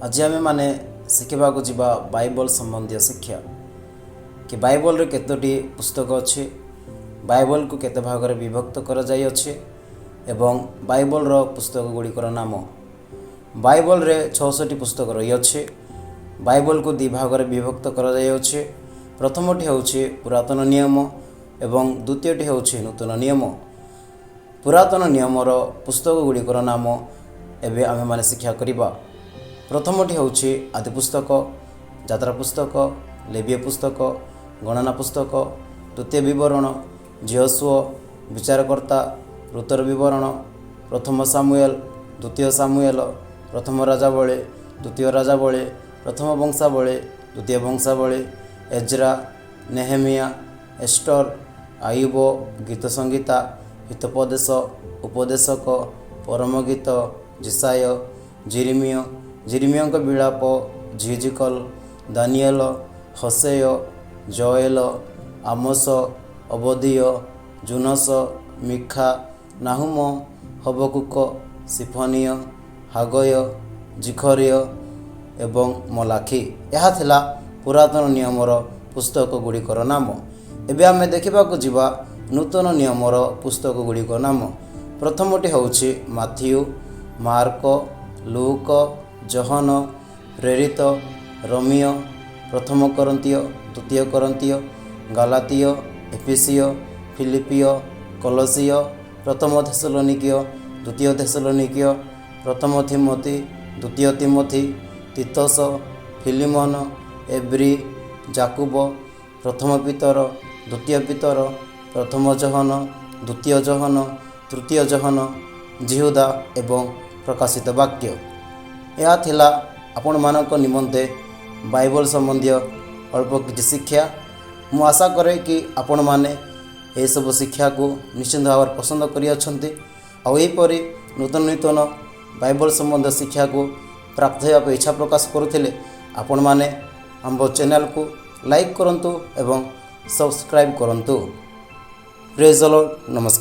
ଆଜି ଆମେମାନେ ଶିଖିବାକୁ ଯିବା ବାଇବଲ ସମ୍ବନ୍ଧୀୟ ଶିକ୍ଷା କି ବାଇବଲରେ କେତୋଟି ପୁସ୍ତକ ଅଛି, ବାଇବଲକୁ କେତେ ଭାଗରେ ବିଭକ୍ତ କରାଯାଇଅଛି ଏବଂ ବାଇବଲର ପୁସ୍ତକ ଗୁଡ଼ିକର ନାମ। ବାଇବଲରେ 66 ପୁସ୍ତକ ରହିଅଛି। ବାଇବଲକୁ ଦୁଇ ଭାଗରେ ବିଭକ୍ତ କରାଯାଇଅଛି। ପ୍ରଥମଟି ହେଉଛି ପୁରାତନ ନିୟମ ଏବଂ ଦ୍ୱିତୀୟଟି ହେଉଛି ନୂତନ ନିୟମ। ପୁରାତନ ନିୟମର ପୁସ୍ତକ ଗୁଡ଼ିକର ନାମ ଏବେ ଆମେମାନେ ଶିକ୍ଷା କରିବା। ପ୍ରଥମଟି ହେଉଛି ଆଦି ପୁସ୍ତକ, ଯାତ୍ରା ପୁସ୍ତକ, ଲେବୀୟ ପୁସ୍ତକ, ଗଣନା ପୁସ୍ତକ, ଦ୍ୱିତୀୟ ବିବରଣ, ଯିହୋଶୂୟ, ବିଚାରକର୍ତ୍ତା, ଋତର ବିବରଣ, ପ୍ରଥମ ସାମୁଏଲ, ଦ୍ୱିତୀୟ ସାମୁଏଲ, ପ୍ରଥମ ରାଜାବଳୀ, ଦ୍ୱିତୀୟ ରାଜାବଳୀ, ପ୍ରଥମ ବଂଶାବଳୀ, ଦ୍ୱିତୀୟ ବଂଶାବଳୀ, ଏଜ୍ରା, ନେହେମିଆ, ଏଷ୍ଟର, ଆୟୁବ, ଗୀତ ସଂହିତା, ହିତୋପଦେଶ, ଉପଦେଶକ, ପରମଗୀତ, ଯିଶାଇୟ, ଜିରିମିୟ, ଜିରିମିୟଙ୍କ ବିଳାପ, ଯିହିଜିକଲ, ଦାନିଏଲ, ହୋଶେୟ, ଯୋଏଲ, ଆମୋସ, ଅବଦୀୟ, ଯୂନସ, ମୀଖା, ନାହୁମ, ହବକୁକ, ସିଫନିୟ, ହାଗୟ, ଜିଖରିୟ ଏବଂ ମଲାଖି। ଏହା ଥିଲା ପୁରାତନ ନିୟମର ପୁସ୍ତକ ଗୁଡ଼ିକର ନାମ। ଏବେ ଆମେ ଦେଖିବାକୁ ଯିବା ନୂତନ ନିୟମର ପୁସ୍ତକ ଗୁଡ଼ିକ ନାମ। ପ୍ରଥମଟି ହେଉଛି ମାଥିଉ, ମାର୍କ, ଲୁକ, ଯୋହନ, ପ୍ରେରିତ, ରୋମୀୟ, ପ୍ରଥମ କରିନ୍ଥୀୟ, ଦ୍ୱିତୀୟ କରିନ୍ଥୀୟ, ଗାଲାତୀୟ, ଏଫିସୀୟ, ଫିଲିପୀୟ, କଲସୀୟ, ପ୍ରଥମ ଥେସଲନିକୀୟ, ଦ୍ୱିତୀୟ ଥେସଲନିକୀୟ, ପ୍ରଥମ ଥିମୋଥି, ଦ୍ୱିତୀୟ ଥିମୋଥି, ତୀତସ, ଫିଲିମୋନ, ଏବ୍ରୀ, ଯାକୁବ, ପ୍ରଥମ ପିତର, ଦ୍ୱିତୀୟ ପିତର, ପ୍ରଥମ ଯୋହନ, ଦ୍ୱିତୀୟ ଯୋହନ, ତୃତୀୟ ଯୋହନ, ଯିହୁଦା ଏବଂ ପ୍ରକାଶିତ ବାକ୍ୟ। ଏହା ଥିଲା ଆପଣମାନଙ୍କ ନିମନ୍ତେ ବାଇବଲ ସମ୍ବନ୍ଧୀୟ ଅଳ୍ପ କିଛି ଶିକ୍ଷା। ମୁଁ ଆଶା କରେ କି ଆପଣମାନେ ଏସବୁ ଶିକ୍ଷାକୁ ନିଶ୍ଚିନ୍ତ ଭାବରେ ପସନ୍ଦ କରିଅଛନ୍ତି। ଆଉ ଏହିପରି ନୂତନ ନୂତନ ବାଇବଲ ସମ୍ବନ୍ଧୀୟ ଶିକ୍ଷାକୁ ପ୍ରାପ୍ତ ହେବା ପାଇଁ ଇଚ୍ଛା ପ୍ରକାଶ କରୁଥିଲେ ଆପଣମାନେ ଆମ୍ଭ ଚ୍ୟାନେଲକୁ ଲାଇକ୍ କରନ୍ତୁ ଏବଂ ସବସ୍କ୍ରାଇବ୍ କରନ୍ତୁ। ପ୍ରେଜ୍ ଲର୍ଡ଼। ନମସ୍କାର।